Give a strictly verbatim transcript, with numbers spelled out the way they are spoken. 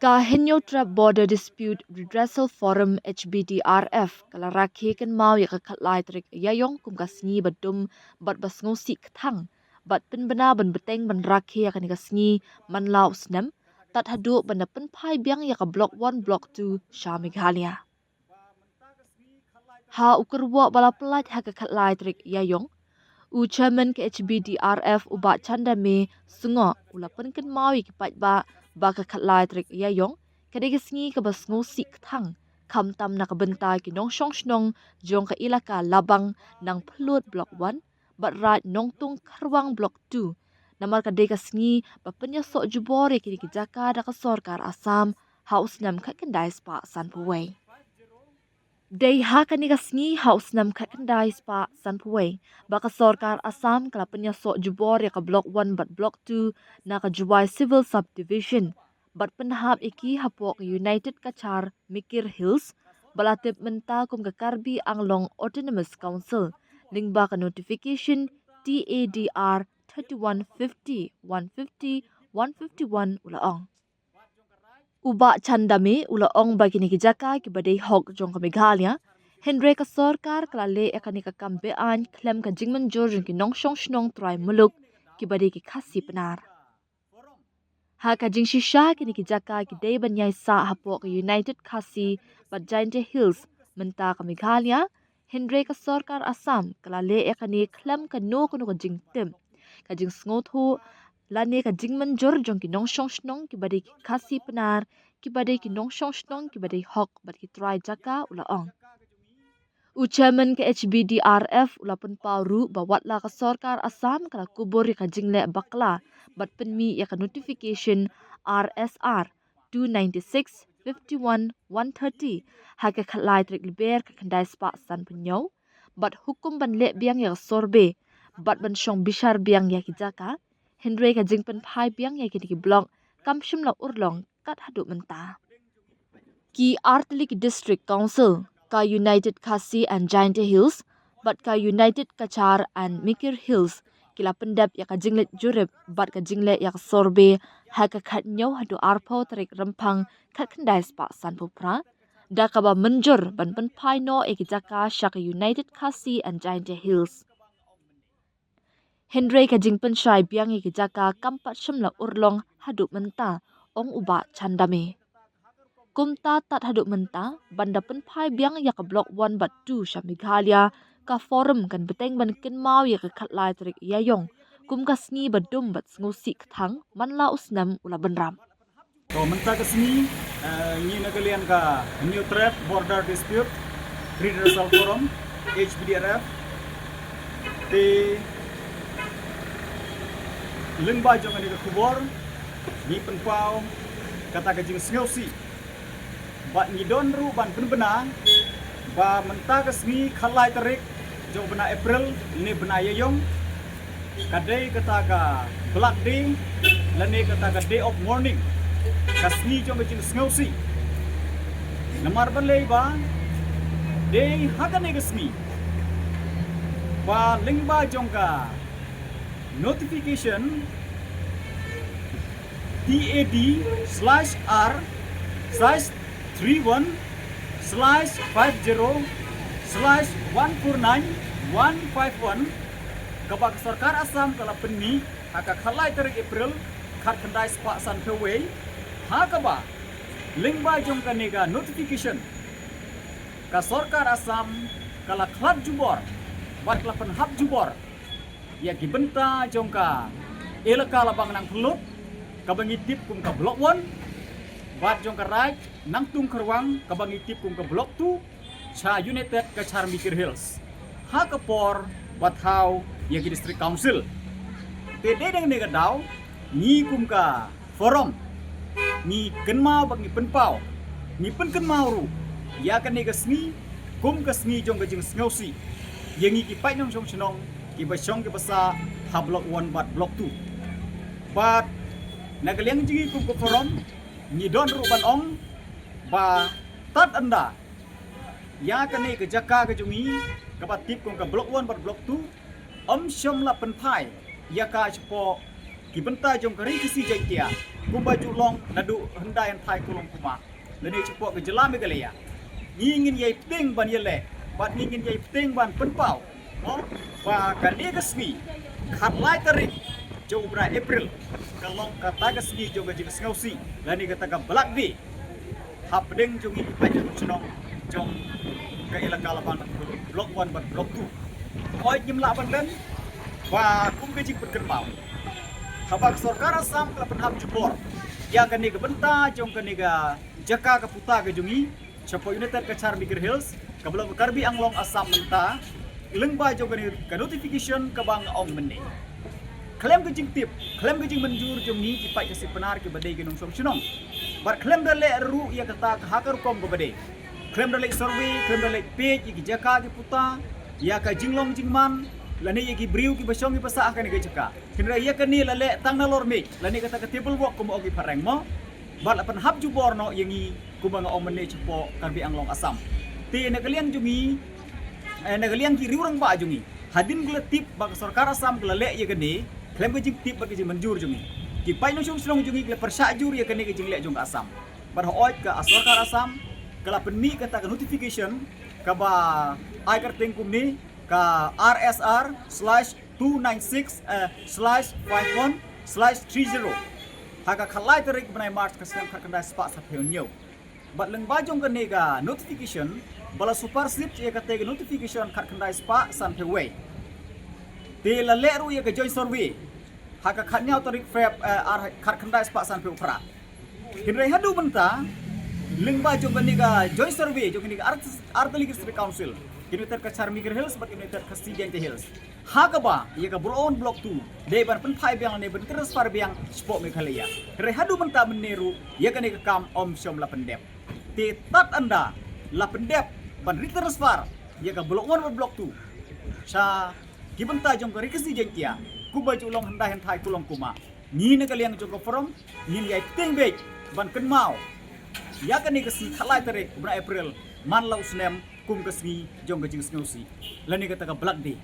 Ka Hynñiewtrep Border Dispute Redressal Forum, H B D R F, ka la rakhe kynmaw ïa ka khatlai tarik Ïaïong kum ka sngi ba dum bad ba sngewsih kthang, bad pynbna ban bteng ban rakhe ïa kane ka sngi man la u snem, tad haduh ban da pynphai biang ïa ka Block One, Block Two sha Meghalaya. Ha u kyrwoh ba la pyllait ha ka khatlai tarik Ïaïong, u Chairman ka H B D R F, u Bah Chandame Shngoh, u la pynkynmaw ïa ki paidbah ba ka khatlai tarik Ïaïong ka dei ka sngi kaba sngewsih kthang, khamtam na ka bynta ki nongshong shnong jong ka ilaka Labang Nangphyllut Block One bad Raid Nongtung Kharwang Block Two, namar ka dei ka sngi ba pynïasoh jubor ïa kine ki jaka da ka sorkar Assam ha u snem khatkhyndai spah sanphew wei. Dei ha kane ka sngi ha u snem khatkhyndai spah sanphew wei ba ka sorkar Assam ka la pynïasoh jubor ïa ka Block One bad Block Two na ka Jowai Civil Subdivision, bad pynhap ïa ki hapoh ka United Cachar Mikir Hills, ba la tip mynta kum ka Karbi Anglong Autonomous Council, lyngba ka notification T A D R thirty-one fifty, one fifty, one fifty-one, u la ong. U Bah Chandame u la ong ba kine ki jaka kiba dei hok jong ka Meghalaya, hynrei ka sorkar ka la leh ïa kane ka kam be-aiñ khlem ka jingmynjur jong ki nongshong shnong trai muluk kiba dei ki Khasi Pnar. Ha ka jingshisha, kine ki jaka ki dei ban ïaisah hapoh ka United Khasi bad Jaintia Hills mynta ka Meghalaya, hynrei ka sorkar Assam ka la leh ïa kane khlem kano kano ka jingtip, ka jingsngewthuh lane ka jingmynjur jong ki nongshong shnong kiba dei ki Khasi Pnar, kiba dei ki nongshong shnong kiba dei hok bad ki trai jaka, u la ong. U Chairman ka H B D R F u la pynpaw ruh ba watla ka sorkar Assam ka la kubur ïa ka jingleh bakla bad pynmih ïa ka notification R S R two ninety-six fifty-one one thirty ha ka khatlai tarik Lber khatkhyndai spah sanphew hynñiew, bad hukum ban leh biang ïa ka survey bad ban shong bishar biang ïa ki jaka, hynrei ka jingpynphai biang ïa kine ki block kam shym la urlong kat haduh mynta. Ki artylli ki District Council, ka United Khasi and Jaintia Hills bad ka United Cachar and Mikir Hills, ki la pyndep ïa ka jingleit jurip bad ka jingleh ïa ka survey ha ka khathynñiew haduh arphew tarik Rymphang khatkhyndai spah sanphew phra, da kaba mynjur ban pynphai noh ïa ki jaka sha ka United Khasi and Jaintia Hills. Hynrei ka jingpynshai biang ïa ki jaka kam pat shym la urlong haduh mynta, ong u Bah Chandame. Kumta tad haduh mynta, ban da pynphai biang ïa ka Block One bad Two sha Meghalaya, ka Forum kan bteng ban kynmaw ïa ka khatlai tarik Ïaïong kum ka sngi ba dum bad sngewsih kthang man la u snem u la bynrap. To mynta ka sngi, eh, ngi na ka liang ka Hynñiewtrep Border Dispute Redressal Forum, H B D R F, te lyngba jong kane ka khubor ngi pynpaw kata ka jingsngewsih, bad ngi don ruh ban pynbna ba mynta ka sngi khatlai tarik jong u bnai April, lane bnai Ïaïong, ka dei kata ka Black Day lane kata ka Day of Mourning, ka sngi jong ka jingsngewsih. Namar balei? Ba dei ha kane ka sngi ba lyngba jong ka notification T A D slash R slash three one slash five zero slash one four nine one five one, kaba ka sorkar Assam ka la pynmih ha ka khatlai tarik April khatkhyndai spah sanphew wei, ha kaba lyngba jong kane ka notification ka sorkar Assam ka la khlad jubor bad ka la pynhap jubor ïa ki bynta jong ka elaka Labang Nangphyllut, kaba ngi tip kum ka Block One, bad jong ka Raid Nangtung Kharwang, kaba ngi tip kum ka Block Two, sha United Cachar Mikir Hills, ha ka por ba thaw ïa ki District Council. Te dei dang ne ka daw ngi kum ka Forum ngi kynmaw bad ngi pynpaw, ngi pynkynmaw ruh ïa kane ka sngi kum ka sngi jong ka jingsngewsih ïa ngi ki paid nongshong shnong kiba shong kiba sah ha Block One bad Block Two. Bad na ka liang jong ngi kum ka Forum ngi don ruh ban ong ba tad ynda ïa kane ka jaka ka jong ngi kaba tip kum ka Block One bad Block Two ym shym la pynphai ïa ka shapoh ki bynta jong ka ri Khasi Jaiñtia, kumba ju long naduh hyndai hynthai kulong kumah, lane shapoh ka jylla Meghalaya, ngi ngin ïai pdiang ban ïaleh bad ngi ngin ïai pdiang ban pynpaw, mo, ba kane ka sngi khatlai tarik jong u bnai April ka long kata ka sngi jong ka jingsngewsih lane kata ka Black Day hapdeng jong ngi ki paid nongshong shnong jong ka elaka Labang, Block one bad Block two. Hooid, ngim lah ban don ba kum ka jingpynkynmaw, haba ka sorkar Assam ka la pynhap jubor ïa kane ka bynta jong kane ka jaka ka puta ka jong ngi shapoh United Kachar Mikir Hills, kaba long ka Karbi Anglong Assam mynta, lyngba jong kane ka notification kaba nga ong mynne. Khlem ka jingtip, khlem ka jingmynjur jong ngi ki paid Khasi Pnar kiba dei ki nongshong shnong, bad khlem da leh ruh ïa kata ka ha ka rukom kaba dei, khlem da leit survey, khlem da leit peit ïa ki jaka ki puta, ïa ka jinglong jingman lane ïa ki briew kiba shong kiba sah ha kane ka jaka. Hynrei ïa kane la leh tang nalor miej lane kata ka table walk kumba ong ki phareng, mo, bad la pynhap jubor noh ïa ngi kumba nga ong mynne shapoh Karbi Anglong Assam. Te na ka liang jong ngi, eh, na ka liang ki riew rangbah jong ngi, hadien ka la tip ba ka sorkar Assam ka la leh ïa kane, khlem ka jingtip bad ka jingmynjur jong ngi, ki paid nongshong shnong jong ngi ki la pyrshah jur ïa kane ka jingleh jong ka Assam. Bad hooid, ka sorkar Assam ka la pynmih kata ka notification kaba ai kyrteng kumne, ka R S R slash two nine six, eh, slash five one slash three zero ha ka khatlai tarik bnai March ka snem khatkhyndai spah sanphew hynñiew. Bad lyngba jong kane ka notification ba la supersede ïa kata ka notification khatkhyndai spah sanphew wei, te la leh ruh ïa ka joint survey ha ka khathynñiew tarik Feb, eh, ar, khatkhyndai spah sanphew phra. Hynrei haduh mynta, lyngba jong kane ka joint survey jong kane ka ar, ar tylli ki District Council, ka United Kachar Mikir Hills bad ka United Khasi Jaiñtia Hills, ha kaba ïa ka Block one Block two dei ban pynphai biang ne ban transfer biang shapoh Meghalaya. Hynrei haduh mynta mynne ruh ïa kane ka kam ym shym la pyndep. Te tad ynda la pyndep ban retransfer ïa ka Block one bad Block two sha ki bynta jong ka ri Khasi Jaiñtia, kumba ju long hyndai hynthai kulong kumah, ngi na ka liang jong ka forum ngin ïai pdiang beit ban kynmaw ïa kane ka sngi khatlai tarik u bnai April man la u snem kum ka sngi jong ka jingsngewsih lane kata ka Black Day.